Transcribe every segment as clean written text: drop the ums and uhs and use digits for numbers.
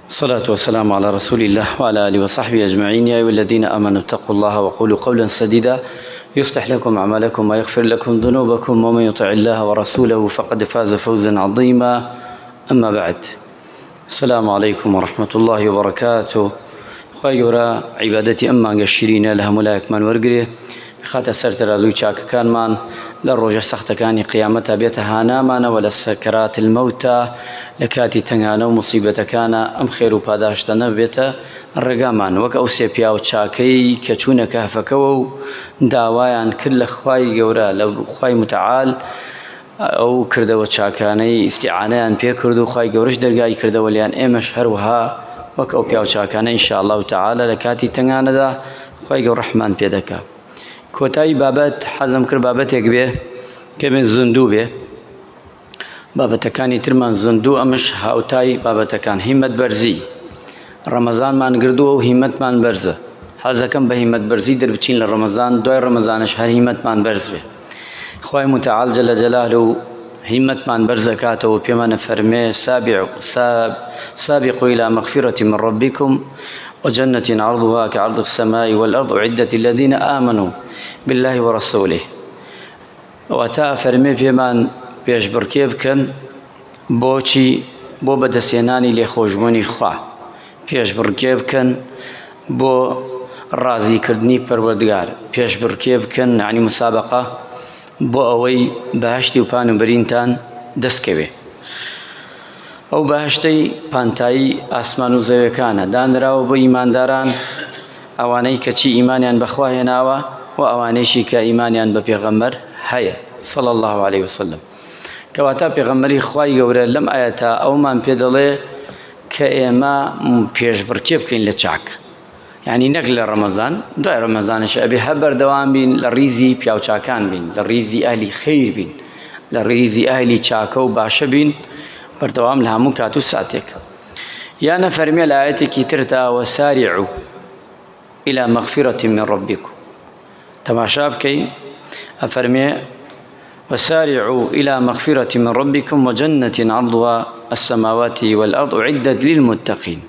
الصلاة والسلام على رسول الله وعلى آله وصحبه أجمعين يا أيها الذين آمنوا اتقوا الله وقولوا قولا سديدا يصلح لكم أعمالكم ويغفر لكم ذنوبكم ومن يطع الله ورسوله فقد فاز فوزا عظيما أما بعد السلام عليكم ورحمة الله وبركاته خوای گەورە عیبادەتی ئەم مانگە شیرینە لە هەموو لایەکمان وەرگرێ بخاتە سەر تەرازووی چاکەکانمان لە ڕۆژە سەختەکانی قیامەتا بێتە هانامانەوە لە سەکەرات المەوتا لە کاتی تەنگانە و موسیبەتەکانە ئەم خێر و پاداشتانە بێتە ڕێگامان وەک ئەو سێ پیاو چاکەی کە چوونە کەهفەکەوە و داوایان کرد لە خوای گەورە لە خوای متعال ئەو کردەوە چاکانەی ئیستیعانەیان پێ کرد و خوای گەورەش دەرگای کردەوە لیان ئێمەش هەروەها وەک ئەو پیاو چاکانە ان شاء اللە تعالی لە کاتی تەنگانەدا خوای گەورە ڕەحمان پێ دەکا کۆتایی بابەت حەزم کرد بابەتێک بێ کەمێ زیندوو بێ بابەتەکانی ترمان زیندوو ئەمش هاوتای بابەتەکان هیمەت بەرزی ڕەمەزانمان گردووە و هیمەتمان بەرزە حەزەکەم بە هیمەت بەرزی دەربچین لە ڕەمەزان دوای ڕەمەزانش هەر هیمەتمان بەرز بێ خوای متعال جل جلاله هیمەتمان بەرز ئەکاتەوە پێمان ئەفەرمێ سابع سابقوا إلى مغفرة من ربكم وجنة عرضها كعرض السماء والأرض أعدت للذين آمنوا بالله ورسوله واتە ئەفەرمێ پێمان پێشبڕکێ بکەن بۆچی بۆ بەدەستهێنانی لێخۆشبوونی خوا پێشبڕکێ بکەن بۆ ڕازیکردنی پەروەردگار پێشبڕکێ بکەن یعنی مسابقە بۆ ئەوەی بەهشتی و پان و برینتان دەستکەوێ ئەو بەهشتەی پانتایی ئاسمان و زەوێکانە دانراوە بۆ ئیمانداران ئەوانەی کەچی ئیمانیان بەخوا هێناوە و ئەوانەیشی کە ئیمانیان بە پێغەمبەر هەیە صلی الله عليه وسلم کەواتە پێغەمبەری خوای گەورە لەم ئایەتە ئەومان پێ دەڵێ کە ئێمە پێشبڕکێ بکەین لە چاک یعنی نەک لە ڕەمەزان دوای ڕەمەزانش ئەبێ هەر بەردەوام بین لە ڕیزی پیاوچاکان بین لە ڕیزی ئەهلی خەیر بین لە ڕیزی ئەهلی چاکە و باشە بین بەردەوام لە هەموو کات و ساتێک یانە فەرمیە لە ئاەتێکی تردا وەساریع إلى مغفرة من ربكم تەماشا بکەی ئەفەرمێ وسارعوا إلى مغفرة من ربكم وجنة عرضها السماوات والأرض أعدت للمتقين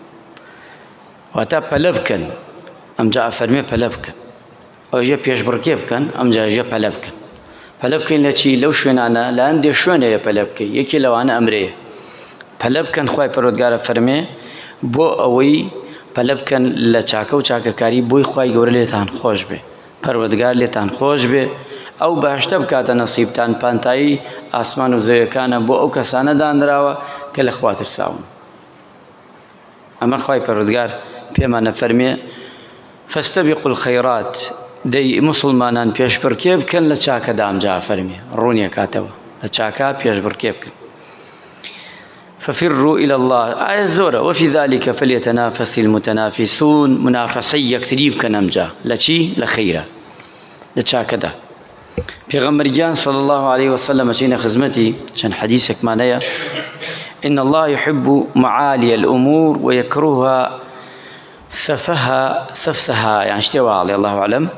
واتا پەلە بکەن ئەمجا ئەفەرمێ پەلە بکەن ئەوژە پێشبڕکێ بکەن ئەمجا ژە پەلە بکەن پەلە بکەین لە چی لەو شوێنانە لە هەندێ شوێن هەیە پەلە بکەی یەکێ لەوانە ئەمرەیە پەلە بکەن خوای پەروەردگارە فەرمێ بۆ ئەوەی پەلە بکەن لە چاکە و چاکەکاری بۆی خوای گەورە لێتان خۆش بێ پەروەردگار لێتان خۆش بێ ئەو بەهشتە بکاتە نەسیبتان پانتایی ئاسمان و زەویەکانە بۆ ئەو کەسانە دانراوە کە لە خوا ترساون ئەمە خوای پەروەردگار پێمان ئەفەرمێ فاستبقوا الخيرات دەی موسڵمانان پێشبڕکێ بکەن لە چاکەدا ئەمجا ئەفەرمێ ڕوونیەکاتەوە لە چاکە پێشبڕکێ بکەن ففروا إلى الله ئایا زۆرە وفي ذلك فليتنافس المتنافسون منافسەی یەکتری بکەن ئەمجا لە چی لە خەیرە لە چاکەدا پێغەمبەر گیان صلی الله عليه وسلم ئەچینە خزمەتی چەند حەدیثێکمان هەیە إن الله يحب معالي الأمور ويكرهها سفها سفسها يعني شتێ واڵێ الله أعلم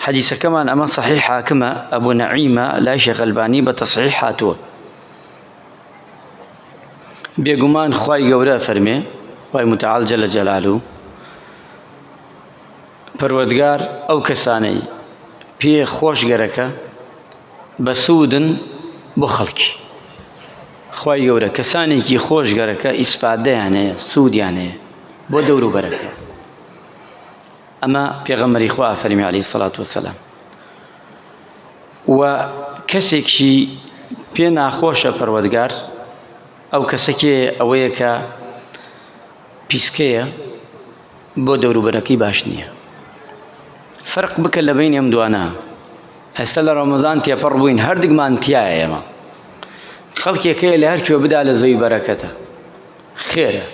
حەدیثەکەمان ئەمە صحیح حاکمە ئەبو نەعیمە لای شێخ ئەلبانی بە تەصحیح هاتووە بێگومان خوای گەورە فەرمێ خوای متعال جل جلاله پەروەردگار ئەو کەسانەی پێ خۆش گەرەکە بەسوودن بۆ خەڵکی خوای گەورە کەسانێکی خۆش گەرەکە ئیسفادەیان هەیە سوودیان هەیە بۆ دەوروبەرەکە ئەمە پێغەمبەری خوا فەرمی عەلەیهی سەڵات وەسەلام و کەسێکی پێ ناخۆشە پەروەردگار ئەو کەسەکێ ئەوەیە کە پیسکەیە بۆ دەوروبەرەکەی باش نییە فەرق بکە لە بین ئەم دوانە ئێستا لە ڕەمەزان تێپەڕ بووین هەردووکمان تایە ئێمە خەڵکێکەیە لە هەر کوێ بدا لە زەوی بەرەکەتە خێرە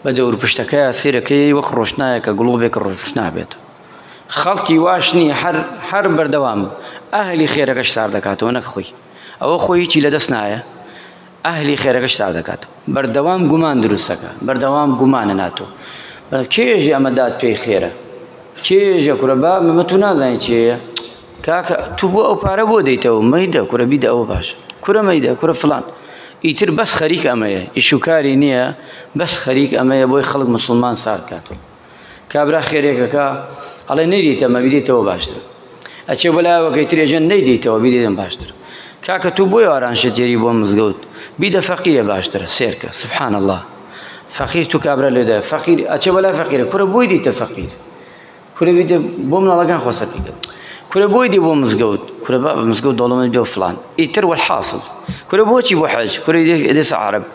بە دەور پشتەکەی سیرەکەی وەک ڕۆشنایەکە گڵۆبێک ڕۆشنا بێت خەڵکی واش نییە هەر هەر بەردەوام ئەهلی خێرەکەش سار دەکاتەوە نەک خۆی ئەوە خۆی هیچی لەدەست نایە ئەهلی خێرەکەش سار دەکاتەوە بەردەوام گومان دروستەکە بەردەوام گومانە ناتۆ کێژی ئەمە داد پێی خێرە کێژە کورە با مەمە تو نازانی چێە کاکە تو بۆ ئەو پارە بۆ دەیتەوە مەیدە کورە بیدە ئەوە باش کورە مەیدە کورە فلان. ئیتر بەس خەریک ئەمەیە ئیشوکاری نییە بەس خەریک ئەمەیە بۆی خەڵک مسلمان سارد کاتەوە کابرا خێرێکەکە ئەڵێ نەیدیتەمە بیدیتەوە باشتر ئەچێ بۆ لایەوەکەی ترێژەن نەیدیتەوە بیدیتم باشتر کاکە تو بۆ یاران شتێری بۆ مزگەوت بیدە فەقیرە باشترە سێرکە سبحان الله فەقیر تو کابرا لێدا فەقیر ئەچێ بەلا فەقیرە کورە بۆی دیتە فەقیر کورە بیدە بۆ مناڵەکان خۆسەپی کرد کورە بۆی دی بۆ مزگەوت کورە با مزگەوت دەوڵەمەند بێ و فلان ئیتر والحاصل کورە بۆچی بۆ حەج کورە دێسە عەرەب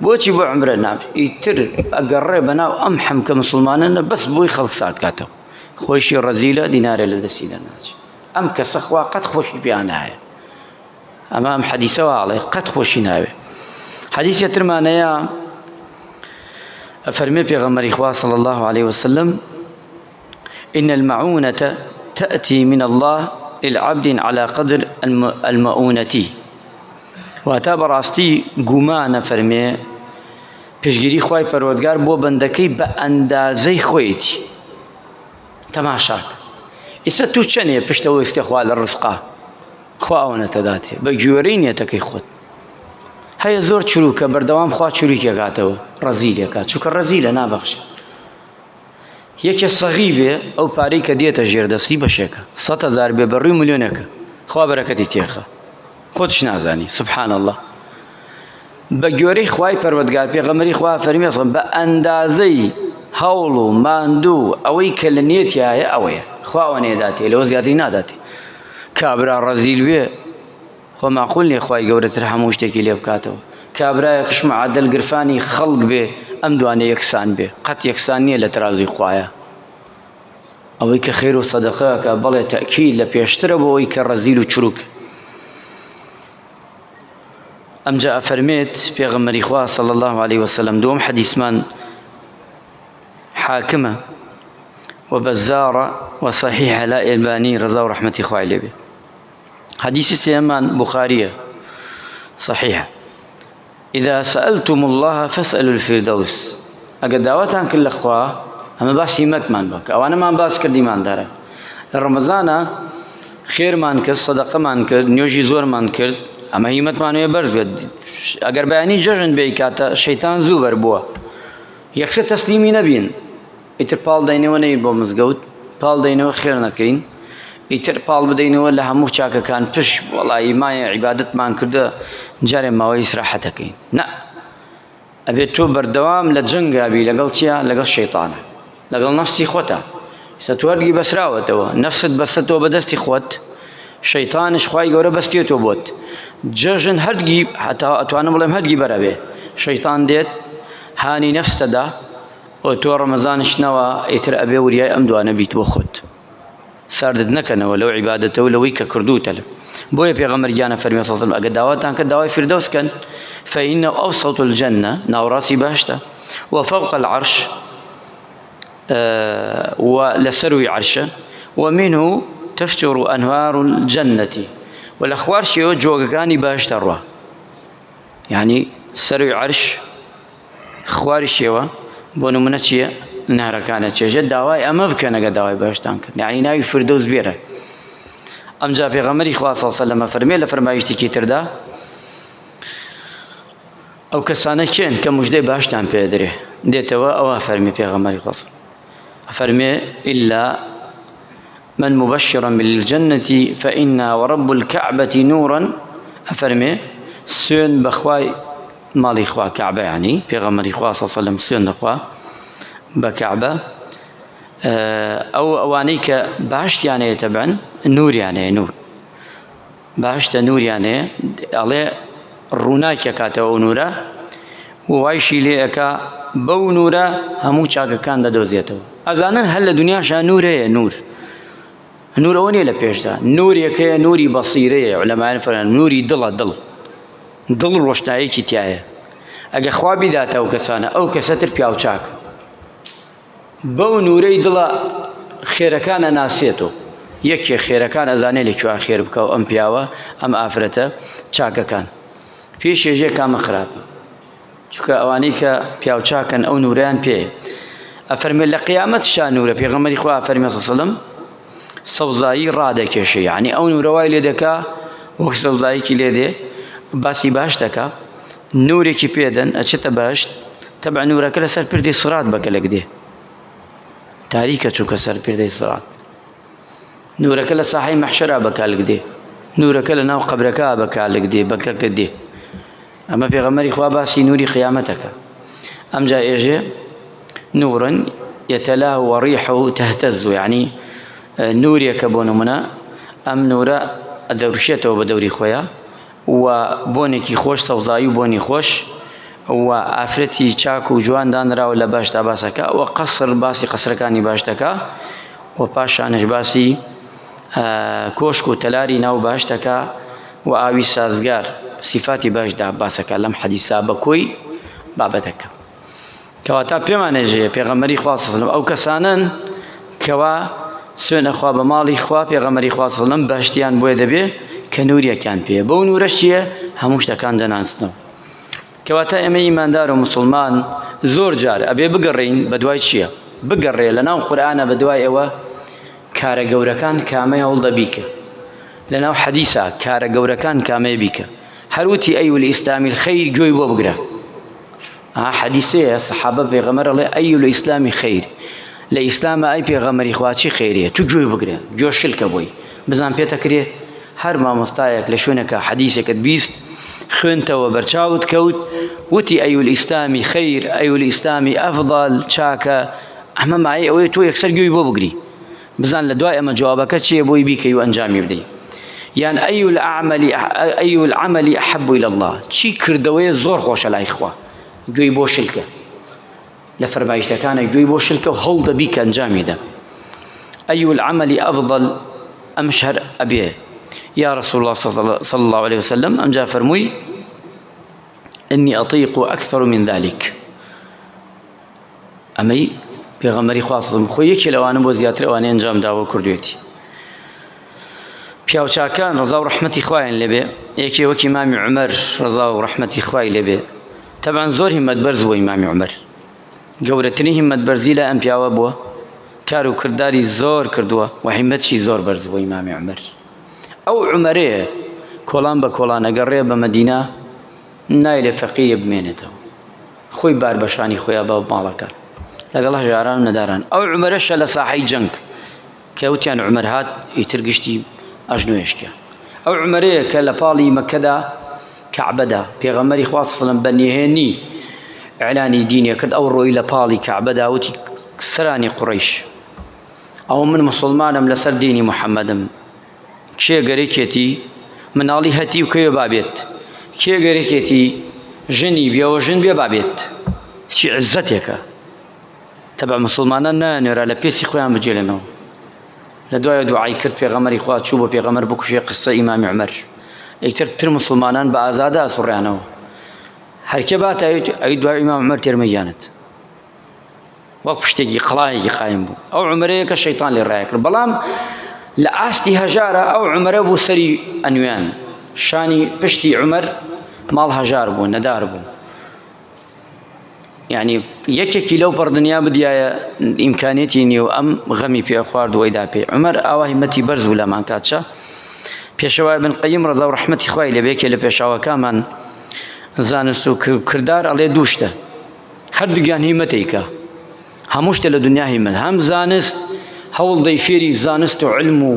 بۆچی بۆ عمرە ناب ئیتر ئەگەڕێ بەناو ئەم حەمکە مسلمانە بەس بۆی خەڵک سارد کاتەوە خۆشی ڕەزیلە دینارێ لە دەستی دەرناچێت ئەم کەسە خوا قەت خۆشی پێیان نایە ئەمە ئەم حەدیسەوە ئاڵێ قەت خۆشی ناوێ حەدیسە ترمانەیە ئەفەرمێ پێغەمبەری خوا صلی الله عليه وسلم إن المعونة تأتي من الله للعبد على قدر المؤونة واتا بەڕاستی گومانە فەرمێ پشگیری خوای پەروەردگار بۆ بەندەکەی بە ئەندازەی خۆیەتی تەماشاک ئیسە تو چەنێ پشتەوە خوا لە ڕزقا خوا ئەوەنە تەداتێ بە گوێرەی نیەتەکەی خۆت هەیە زۆر چروکە بەردەوام خوا چروکێکاتەوە ڕەزیلێکات چونکە ڕەزیلە نابەخشێ یەکێ سەغی بێ ئەو پارەی کە دێتە ژێر دەستی بەشێکە 100 هزار بێ بەڕووی ملیۆنێکە خوا بەرەکەتی تێخە خۆتش نازانی سبحان الله بە گوێرەی خوای پەروەردگار پێغەمبەری خوا فەرمی بە ئەندازەی هەوڵ و ماندوو ئەوەی کە لە نیەتیایە ئەوەیە خوا ئەوە نێداتێ لەوە زیاتری ناداتێ کابرا ڕەزیل بێ خۆ ماقول نیە خوای گەورەتر هەموو شتێکی لێ بکاتەوە کابرایەکش معادل گرفانی خەڵک بێ ئەم دوانە یەکسان بێ قەت یەکسان نییە لە ترازوی خوایە ئەوەی کە خێر و سەدەقەکە بەڵێ تەکید لە پێشترە بۆ ئەوەی کە ڕەزیل و چروک ئەمجا ئەفەرمێت پێغەمبەری خوا صلی الله عليه وسلم دووەم حەدیسمان حاکمە وبزارە وصحیحە لا ئێلبانی ڕەزا و ڕەحمەتی خوای لێبێ حديث سيمان بخارية صحيحة إذا سألتم الله فاسألوا الفردوس ئەگەر داواتان کرد لە خوا ئەمە باسی مەتمان بکە ئەوانەمان باس کرد ئیماندارە لە ڕەمەزانە خێرمان کرد سەدەقەمان کرد نوێژی زۆرمان کرد ئەمە هیمەتمان وێ بەرز بێت ئەگەر بەیانی جەژن بێ کاتە شەیتان زوو بەر بووە یەکسەر تەسلیمی نەبین ئیتر پاڵ دەینەوە نەین بۆ مزگەوت پاڵ دەینەوە خێر نەکەین ئیتر پاڵ بدەینەوە لە هەموو چاکەکان پش وەڵایی مایە عیبادەتمان کردە جارێ ماوەی ئیسراحەتەکەین نا ئەبێت تۆ بەردەوام لە جەنگا بی لەگەڵ چیا لەگەڵ شەیتانە لەگەڵ نەفسی خۆتە ئێستا تۆ هەرگی بەسراوەتەوە نەفست بەسەتەوە بە دەستی خۆت شەیتانش خوای گەورە بەستێتەوە بۆت جەژن هەرگی هەتا ئەتوانم بڵێم هەرگی بەرەبێ شەیتان دێت هانی نەفستەدا ئۆ تۆ ڕەمەزانش نەوە ئیتر ئەبێ وریای ئەم دوانە بیت بۆ خۆت ساردت نەکەنەوە لەو عیبادەتە و لەوەی کە کردوتە لە بۆیە پێغەمبەر گیانە فەرمی صلی الله ئەگەر داواتان کرد داوای فردەوس کەن فإنه أوسط الجنة ناوڕاستی بەهشتە وفوق العرش و لەسەروی عەرشە ومنه تفجر أنهار الجنة و لە خوارشیەوە جۆگەکانی بەهشتە ڕوا یعنی سەروی عەرش خواریشیەوە بۆ نمونە چییە نارەکانە چێژە داوای ئەمە بکەن ئەگە داوای بەهشتان کرد یعنی ناوی فردەوس بێرە ئەمجا پێغەمبەری خوا صلی الله علیه وسلم فەرمێ لە فەرمایشتێکی تردا ئەو کەسانە کێن کە مژدەی باشتان پێدرێ دێتەوە ئەوە فەرمی پێغەمبەری خوا فەرمێ إلا من مبشرا بالجنة فإنا ورب الكعبة نورا ئەفەرمێ سوێن بەخوای ماڵی خوا کەعبە یعنی پێغەمبەری خوا صلی الله علیه وسلم سوێن دەخوا بە کەعبە ئەو ئەوانەی کە باشتیان هەیە تەبعەن نوریان هەیە نور باشتە نوریان هەیە ئەڵێ ڕووناکیە کاتەوە ئەو نورە و وایشی لێ ئەکا بەو نورە هەموو چاکەکان دەدۆزێتەوە ئەزانن هەر لە دنیاشا نور هەیە نور نور ئەوە نییە لە پێشدا نورێک هەیە نوری بەسیرەیە عولەمایان فەرمان نوری دڵە دڵ دڵ ڕۆشنایەکی تایە ئەگە خوا بیداتە ئەو کەسانە ئەو کەسە تر پیاوچاک بەو نورەی دڵە خێرەکان ئەناسێتەوە یەکێ خێرەکان ئەزانێ لە کوێ خێر بکە و ئەم پیاوە ئەم ئافرەتە چاکەکان پێشێژێ کامە خراپە چونکە ئەوانەی کە پیاوچاکن ئەو نورەیان پێ ئەفەرمێ لە قیامەت شا نورە پێغەمبەری خوا فەرمی سەڵم سەوزایی ڕادەکێشێ یعنی ئەو نورە وای لێ دەکا وەک سەوزاییکی لێ دێ باسی باش دەکا. نورێکی پێدەن ئەچێتە بەهەشت تەبع نورەکە لەسەر پردی سرات بەکەلک دێ تاریکە چونکە سەر پردی سرات نورەکە لە ساحەی مەحشەرا بەکالک دێ نورەکە لە ناو قەبرەکە بەکالک دێ بەکەکە دێ ئەمە پێغەمبەری خوا باسی نوری قیامەتەکە ئەمجا ئێژێ نورن يتلاه وريحه تهتز يعني نورێکە بۆ نمونە ئەم نورە ئەدەورشێتەوە بە دەوری خۆیان و بۆنێکی خۆش سەوزایی و بۆنی خۆش و ئافرەتی چاک و جوان دانراوە لە باشتا باسەکە و قەسر باسی قەسرەکانی باش دەکا و پاشانش باسی کۆشک و تەلاری ناو باشتەکە و ئاوی سازگار سیفاتی باشدا باسەکە لەم حەدیسا بە کۆی بابەتەکە کەواتە پێمان ئێژێ پێغەمبەری خوا صلی الله ئەو کەسانەن کەوا سوێن ئەخوا بە ماڵی خوا پێغەمبەری خوا صلی الله بەهشتیان بۆیە دەبێ کە نوریەکیان پێ بەو نورەش چییە هەموو شتەکان دەناسنەوە کەواتە ئێمە ئیماندار و مسلمان زۆر جار ئەبێ بگەڕین بە دوای چییە بگەڕێ لە ناو قورئانە بە دوای ئەوە کارە گەورەکان کامەی هەوڵدە بیکە لە ناو حەدیسا کارە گەورەکان کامەیە بیکە هەروتی أي الإسلام خير گوێی بۆ بگرە ئا حەدیسەیە سەحابە پێغەمبەر ئەڵێ أي الإسلام خير لە ئیسلامە ئەی پێغەمبەری خوا چی خێریە تو گوێی بگرە گوێ شلکە بۆی بزان پێتەکرێ هەر مامۆستایەک لە شوێنەکە حەدیسێکت 20 خوێنتەوە بەرچاوت کەوت وتی أي الإسلام خير أي الإسلام أفضل چاکە ئەمە مایە ئەوەیە تۆ یەکسەر گوێی بۆ بگری بزان لە دوای ئەمە جوابەکە چییە بۆی بیکەی و ئەنجامی بدەی یان أي الأعمال أي العمل أحب إلى الله چی کردەوەیە زۆر خۆشە لای خوا گوێی بۆ شلکە لە فەرمایشتەکانە گوێی بۆ شلکە و هەوڵ دەبی کە ئەنجامی دە أي العمل أفضل ئەمش هەر ئەبێ يا رسول الله صلى الله عليه وسلم ئەمجا فەرمووی إني أطيق أكثر من ذلك ئەمەی پێغەمبەری خوا صلی خۆی یەکێ لەوانە بۆ زیاتر ئەوانەی ئەنجام داوە کردوێتی پیاوچاکان ڕەزا و ڕەحمەتی خوایان لێبێ یەکێ وەکی مامی عومەر ڕەزا و ڕەحمەتی خوای لێبێ تەبعەن زۆر هیمەت بەرز بووە ئیمامی عومەر گەورەترین هیمەت بەرزی لە ئەم پیاوە بووە کار و کرداری زۆر کردووە و هیمەتشی زۆر بەرز بووە ئیمامی عومەر ئەو عومەرەیە کۆڵان بە کۆڵان ئەگەڕێ بە مەدینە نایلێ فەقیرێ بمێنێتەوە خۆی بار بەشانی خۆیا بە ماڵەکان لەگەڵ هەژاران و نەداران ئەو عومەرەشە لە ساحەی جەنگ کە وتیان عومەر هات ئیتر گشتی ئەژنۆیشکە ئەو عومەرەیە کە لە پاڵی مەکەدا کەعبەدا پێغەمبەری خوا سڵم بە نهێنی ئیعلانی دینێ کرد ئەو ڕۆی لە پاڵی کەعبەدا وتی سەرانی قوڕەیش ئەو من مسلمانم لەسەر دینی محەممەدم کێ گەرەکێتی مناڵی هەتیو کەوێ با بێت کێ گەرەکێتی ژنی بێوە ژن بێ با بێت چی عزەتێکە تەبع مسلمانان نایانوێرا لە پێسی خۆیان بجێلنەوە لە دوای دوعای کرد پێغەمەری خوا چوو بۆ پێغەمەر بکوژێ قسە ئیمامی عومەر ئیتر تر مسلمانان بە ئازادە ئەسوڕیانەوە هەرکێ باتە ئەوی دوای ئیمام عومەر تێرمە گیانت وەک پشتێکی قڵایەکی قایم بوو ئەو عومەرەیە کە شەیتان لێ ڕایە کرد بەڵام لە ئاستی هەژارە ئەو عومەرە بوو سەری ئەنوێن شانی پشتی عومەر ماڵ هەژار بوو نەدار بوو یعنی یەکێکی لەو پەڕ دنیا بدیایە ئیمکانیەتی نییە و ئەم غەمی پێ خوارد وەیدا پێ عومەر ئاوا هیمەتی بەرز بوو لەمان کاتچە پێشەوای بن قەیم ڕەزا و ڕەحمەتی خوای لێ بێ لە پێشاوەکانمان زانست و کردار ئەڵێ دوو شتە هەردووکیان هیمەتێکە هەموو شتە لە دنیا هیمەت هەم زانست هەوڵ دەی فێری زانست و علم و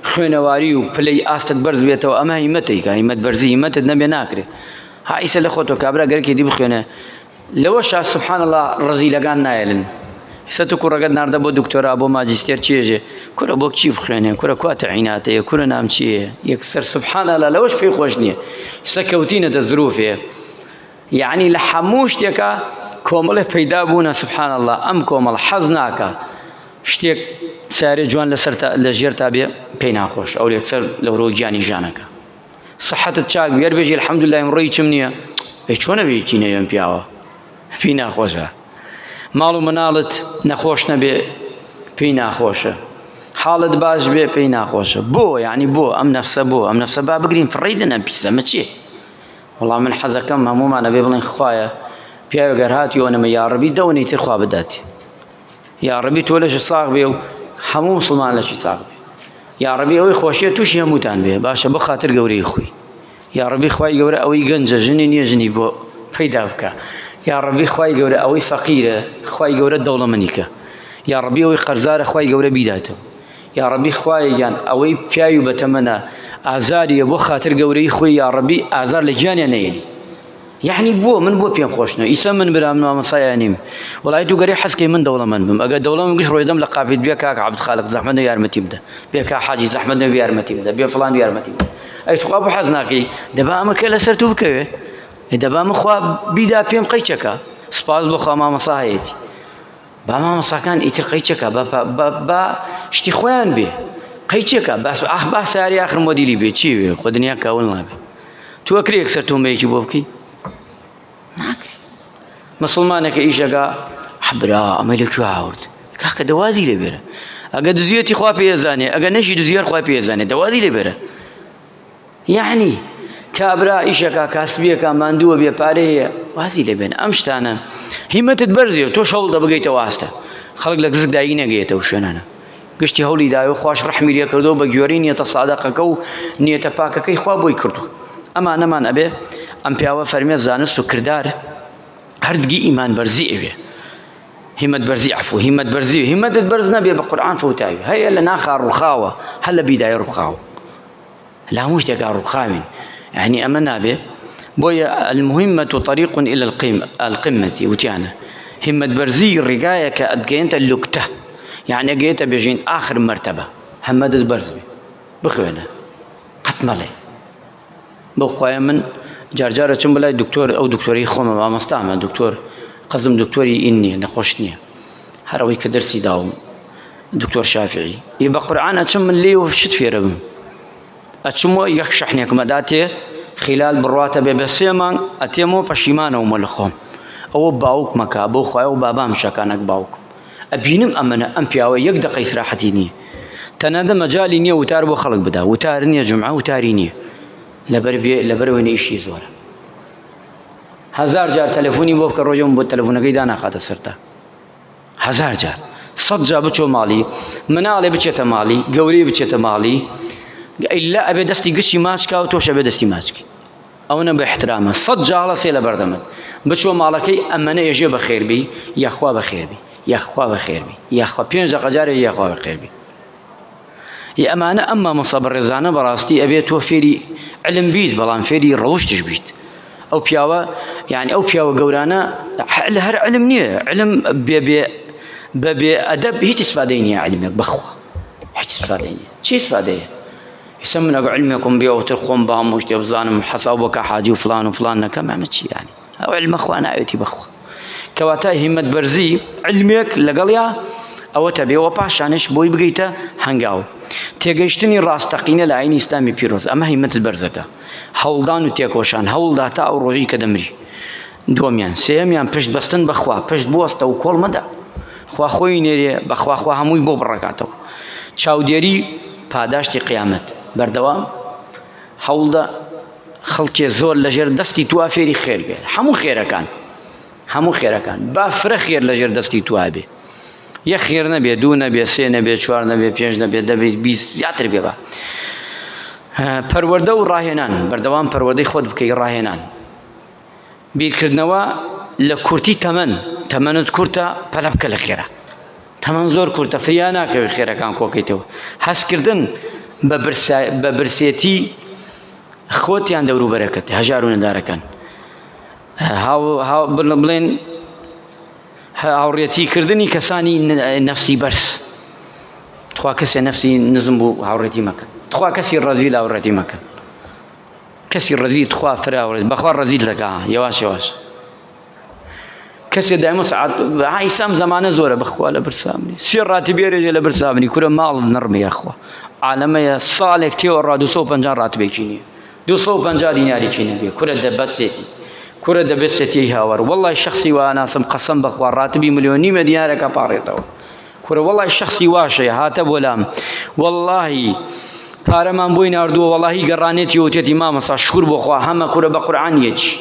خوێنەواری و پلەی ئاستت بەرز بێتەوە ئەمە هیمەتێکە هیمەت بەرزی هیمەتت نەبێ ناکرێ ها ئیسە لە خۆتۆ کابرا گەرەکی دی بخوێنێ لەوەشا سبحان الله ڕەزیلەکان نایەلن ئیسە تو کوڕەکەت ناردە بۆ دکتۆرا بۆ ماجستێر چێژێ کورە بۆ چی بخوێنێ کورە کوا تەعیناتەیە کورە نام چییە یەکسەر سبحان الله لەوەش پێی خۆش نییە ئیسە کەوتینەتە زروفێ یەعنی لە هەموو شتێکا کۆمەڵێ پەیدا بوونە سبحان اللە ئەم کۆمەڵ حەز ناکا شتێک سارێ جوان لەسەر لە ژێر تا بێ پێی ناخۆش ئەو یەکسەر لەورۆ گیانی ژانەکە سەحەتت چاک بێ بێژی الحمدلله ئەمڕۆ هیچم نییە ئەی چۆنە بێ هیچی نەوێم پیاوە پێی ناخۆشە ماڵ و مناڵت نەخۆش نەبێ پێی ناخۆشە حاڵت باش بێ پێی ناخۆشە بۆ یعنی بۆ ئەم نەفسە بۆ ئەم نەفسە با بگرین فڕێی دەنەم پیسەمە چییە وەڵا من حەزەکەم هەموومان ئەبێ بڵێن خوایە پیاوێک گەر هاتی ئەوەنەمە یاڕەبی دەوەنەی تر خوا بداتی یاڕەبی تۆ لەش ساغ بێ و هەموو مسلمان لەشی ساغ بێ یاڕەبی ئەوەی خۆشیە تووشی هەمووتان بێ باشە بۆ خاتر گەورەی خۆی یاڕەبی خوای گەورە ئەوەی گەنجە ژنی نییە ژنی بۆ پەیدا بکە یاڕەبی خوای گەورە ئەوەی فەقیرە خوای گەورە دەوڵەمەنی کە یاڕەبی ئەوەی قەرزارە خوای گەورە بیداتەوە یاڕەبی خوایە گیان ئەوەی پیاوی بەتەمەنە ئازاریە بۆ خاتر گەورەی خۆی یاڕەبی ئازار لە گیانیان نەیەلی یعنی بۆ من بۆ پێم خۆش نە ئیسە من برام مامۆستایان نیم وڵای تو گەرێ حەزکەی من دەوڵەمەند بم ئەگەر دەوڵەمەند گشت ڕۆیدەم لە قاپیت بێ کاک عەبدخالق زەحمەت نە یارمەتی بدە بێ کا حاجی زەحمەت نە یارمەتی بدە بێ فڵان یارمەتی بدە ئەی تخوا بۆ حەز ناکەی دەبا ئەمە کە لەسەر تو بکەوێ دەبا من خوا بیدا پێم قەیچەکە سپاس بۆ خوا مامۆستا هەیەتی با مامۆستاکان ئیتر قەیچەکە بە شتی خۆیان بێ قەیچەکە باس ئاخ با ساری آخر مۆدیلی بێ چی بێ خۆ دنیا کاول نابێ تو ئەکرێ یەکسەر تۆمەیەکی بۆ بکەی ناکری مسلمانێکە ئیشەکە برا ئەمە لە کوێ هاورد کاکە دەوازی لێ بێرە ئەگە دزیەتی خوا پێزانێ ئەگە نەشی دزیەر خوا پێزانێ دەوازی لێ بێرە یەعنی کابرا ئیشەکە کاسبیەکە ماندووە بێ پارەیە هەیە وازی لێ بێن ئەم شتانە هیمەتت بەرزێ تۆ شەوڵ دەبگەیتەوە ئاستە خەڵک لە گزک دایی نەگەیەتەوە شوێنانە گشتی هەوڵی داوە خواش ڕەحمی لێ کردو بە گوێرەی نیەتە سادەقەکە و نیەتە پاکەکەی خوا بۆی کردو ئەمانەمان ئەبێ ئەم پیاوە فەرمێ زانست و کردار هەردگی ئیمان بەرزی ئەوێ هیمەت بەرزی عفو هیمەت بەرزی هیمەتت بەرز نەبێ بە قورئان فەوتاوی هەیە لە ناخا ڕوخاوە هەر لە بیدای ڕوخاوە لە هەموو شتێکا ڕووخاوین یعنی ئەمە نابێ بۆیە المهمة طريق إلى القمة القمة وتیانە همت بەرزی ڕێگایە کە ئەتگەیەنتە لوکتە یعنی ئەگەیەتە بێژین ئاخر مەرتەبە هەمەدت بەرز بێ بخوێنە قەت مەڵێ بۆ خوایە من جارجارە چم بەلای دکتۆر ئەو دکتۆری خۆمە مامۆستامە دکتۆر قەزم دکتۆری ئین نییە نەخۆش نییە هەر ئەوەی کە دەرسی داوم دکتۆر شافعی ئی بە قورعان ئەچم من لێی شت فێرە بم ئەچمەوە یەک شەحنێکم ئەداتێ خلال بڕواتە بێ بە سێ مانگ ئەتێمەوە پەشیمانەوەمە لە خۆم ئەوە باوکمەکە بۆ خوایە و بابام شەکا نەک باوکم ئەبینم ئەمەنە ئەم پیاوە یەک دەقە ئیسراحەتی نییە تەنانەت مەجالی نییە وتار بۆ خەڵک بدا وتار نییە جمعە وتاری نییە لەبەر بێ لەبەرەوەی ئیشی زۆرە هەزار جار تەلەفۆنی بۆ بکە ڕۆژێ بۆ تەلەفۆنەکەی داناخاتە سەرتا هەزار جار سەد جا بچۆ ماڵی مناڵێ بچێتە ماڵی گەورەی بچێتە ماڵی ئیلا ئەبێ دەستی گشتی ماچکا و تۆش ئەبێ دەستی ماچکی ئەوەنە بە احترامە سەد جاڵە سێ لە بەردەمت بچۆ ماڵەکەی ئەمەنە ئێژێ بەخێربی یاخوا بەخێربی یاخوا بەخێربی یاخوا پێنج دەقە جارێک یاخوا بەخێربی ی ئەمانە ئەم مامۆستا بەڕێزانە بەڕاستی ئەبێت تۆ فێری علم بیت بەڵام فێری ڕەوشتش بیت ئەو پیاوە یعنی ئەو پیاوە گەورانە لە هەر علم نییە علم بێ بێ بە بێ ئەدەب هیچ استفادەی نییە علمێک بەخوا هیچ استفادەی نییە چی استفادەیە ئێستا من ئەگە علمێکم بێ ئەوتر خۆم بام و شتێ بزانم حەساو بۆ کە حاجی و فلان و فلان نەکەم ئەمە چی یعنی ئەو علمە خوا ناوێتی بەخوا کەواتە هیمەت بەرزی علمێک لەگەڵیا ئەوە تەبێەوە پاشانش بۆی بگەیتە هەنگاو تێگەیشتنی ڕاستەقینە لە ئاینی ئیسلامی پیرۆز ئەمە هیمەتت بەرزەکە هەوڵدان و تێکۆشان هەوڵدا تا ئەو ڕۆژی کە دەمری دووەمیان سێیەمیان پشت بەستن بەخوا پشت بوەستە و کۆڵ مەدە خوا خۆی نێرێ بەخوا خوا هەمووی بۆ بڕەکاتەوە چاودێری پاداشتی قیامەت بەردەوام هەوڵدە خەڵکێ زۆر لەژێر دەستی توا فێری خێر بێ هەموو خێرەکان هەموو خێرەکان با فرە خێر لەژێر دەستی توا بێ یە خێر نەبێ دوو نەبێ سێ نەبێ چوار نەبێ پێنج نەبێ دەبێت 20 زیاتر بێ بە پەروەردە و ڕاهێنان بەردەوام پەروەردەی خۆت بکەی ڕاهێنان بیرکردنەوە لە کورتی تەمەن تەمەنت کورتە پەلە بکە لە خێرا تەمەن زۆر کورتە فریا ناکەوی خێرەکان کۆکەیتەوە هەستکردن بە برسێتی خۆتیان دەوروبەرەکەت هەژار و نەدارەکان بڵێن هاوڕێتی کردنی کەسانی نەفسی بەرز تخوا کەسێ نەفسی نزم بوو هاوڕێتی مەکە تخوا کەسی ڕەزیل هاوڕێتی مەکە کەسی ڕەزیل تخوا فراوڕێت بەخوا ڕەزیل دەکا یەواش یەواش کەسێ دایمە سعات ئیسام زەمانە زۆرە بخوا لە برسامنی سێ ڕاتی بێرێژێ لە برسامنی کورە ماڵ نڕمی یاخوا عالەمەیە ساڵێک تێوە ڕا 250 ڕاتبێکی نییە 250 دینارێکی نەبێ کورە دەبەسێتی کورە دەبەسێتی هاوار وەڵی شخصی وا ناسم قەسەم بەخوا ڕاتبی ملیۆن نیمە دینارەکە پاڕێتەوە کورە وەڵی شخصی واشەیە هاتە بۆ لام وەڵی پارەمان بۆی ناردووە وەڵی گەڕانێتی وتێتی مامۆستا شکر بۆ خوا هەمە کورە بە قورعان یەکی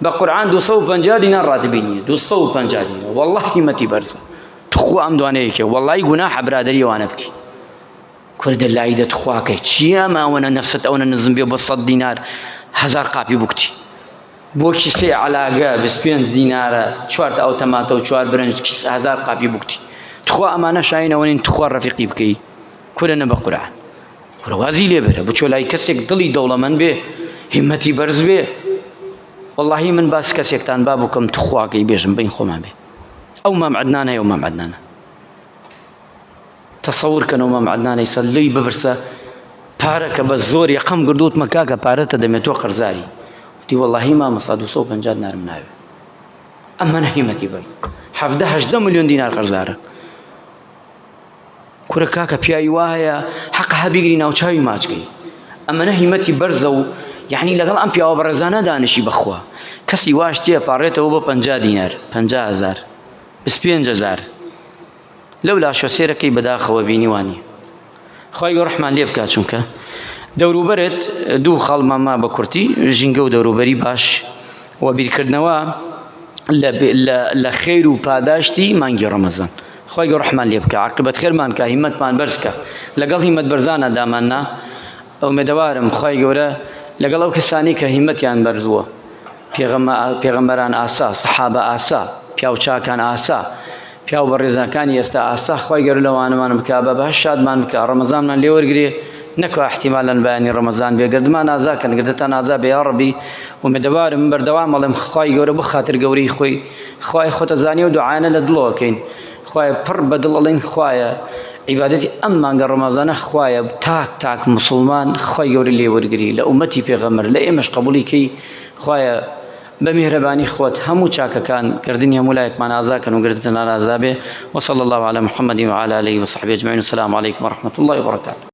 بە قورعان 250 دینار ڕاتبی نییە 250 دینار والله هیمەتی بەرزە تخوا ئەم دوانە یەکێ وەڵی گوناحە برادەری ئەوانە بکەی کوردە لای دە تخواکەی چییە ماوەنە نەفست ئەوەنە نزم بێ بۆ 100 دینار هەزار قاپی بکتی. بۆ کیسەی عەلاگە 25 دینارە چوار تا ئەو تەماتە و چوار برنج کیس هەزار قاپی بکوتی تخوا ئەمانە شاین ئەوە نین تخوا ڕەفیقی بکەی کورە نە بە قورعان کورە وازی لێ بەرە بچۆ لای کەسێک دڵی دەوڵەمەند بێ هیمەتی بەرز بێ واللهی من باس کەسێکتان با بکەم تخواکەی بێژم بین خۆمان بێ ئەو مام عەدنانە ئەو مام عەدنانە تەسەور کەن ئەو مام عەدنانەی سەر لێی بپرسە پارە کە بە زۆر یەقەم گرت وتمە کاکە پارەتە دەمێ تۆ قەرزاری وتی وەڵاهی مامۆستا 250 دینارم ناوێ ئەمە هیمەتی بەرز حەڤدە هەژدە ملیۆن دینار قەرزارە کورە کاکە پیاوی وا هەیە حەق هەبیگری ناوچاوی ماچکەی ئەمەنە هیمەتی بەرزە و یعنی لەگەڵ ئەم پیاوە بەڕێزانە دانیشی بەخوا کەسی واش تێ پاڕێتەوە بۆ 50 دینار 50 هزار 25 هزار لەو لاشە سێرەکەی بەداخەوە بینی وانیە خوای گەورە ڕەحمان لێ بکات چونکە دەوروبەرت دوو خاڵ ماما بە کورتی ژینگە و دەوروبەری باش و بیرکردنەوە لە خێر و پاداشتی مانگی ڕەمەزان خوای گەورە ڕەحمان لێ بکە عاقبەت خێرمان کە هیمەتمان بەرز کە لەگەڵ هیمەت بەرزانە داماننا ئومێدەوارم خوای گەورە لەگەڵ ئەو کەسانی کە هیمەتیان بەرزووە پێغەمبەران ئاسا، سەحابە ئاسا، پیاو چاکان ئاسا، پیاو بەڕێزەکانی ئێستا ئاسا، خوای گەورە لەوانەمان بکا، بە بەهەشت شادمان بکا، ڕەمەزانمان لێ وەرگرێ، نەکوا ئیحتیمالەن بەیانی ڕەمەزان بێ، گەردمان ئازا کەن، گردتان ئازا بێ یاڕەبی، ئومێدەوارم بەردەوام ئەڵێم خوای گەورە بۆ خاتر گەورەی خۆی، خوایە خۆت ئەزانی ئەو دوعایانە لە دڵەوە کەین، خوایە پڕ بە دڵ ئەڵێین خوایە عیبادەتی ئەم مانگە ڕەمەزانە خوایە تاک تاک موسڵمان خوای گەورە لێ وەرگری لە ئومەتی پێغەمبەر لە ئێمەش قبوڵی کەی خوایە بە میهرەبانی خۆت هەموو چاکەکان گردنی هەموو لایەکمان ئازا کەن و گردتان ئازا بێ وصلى الله على محمد وعلى آله وصحبه أجمعين السلام عليكم ورحمة الله وبركاته.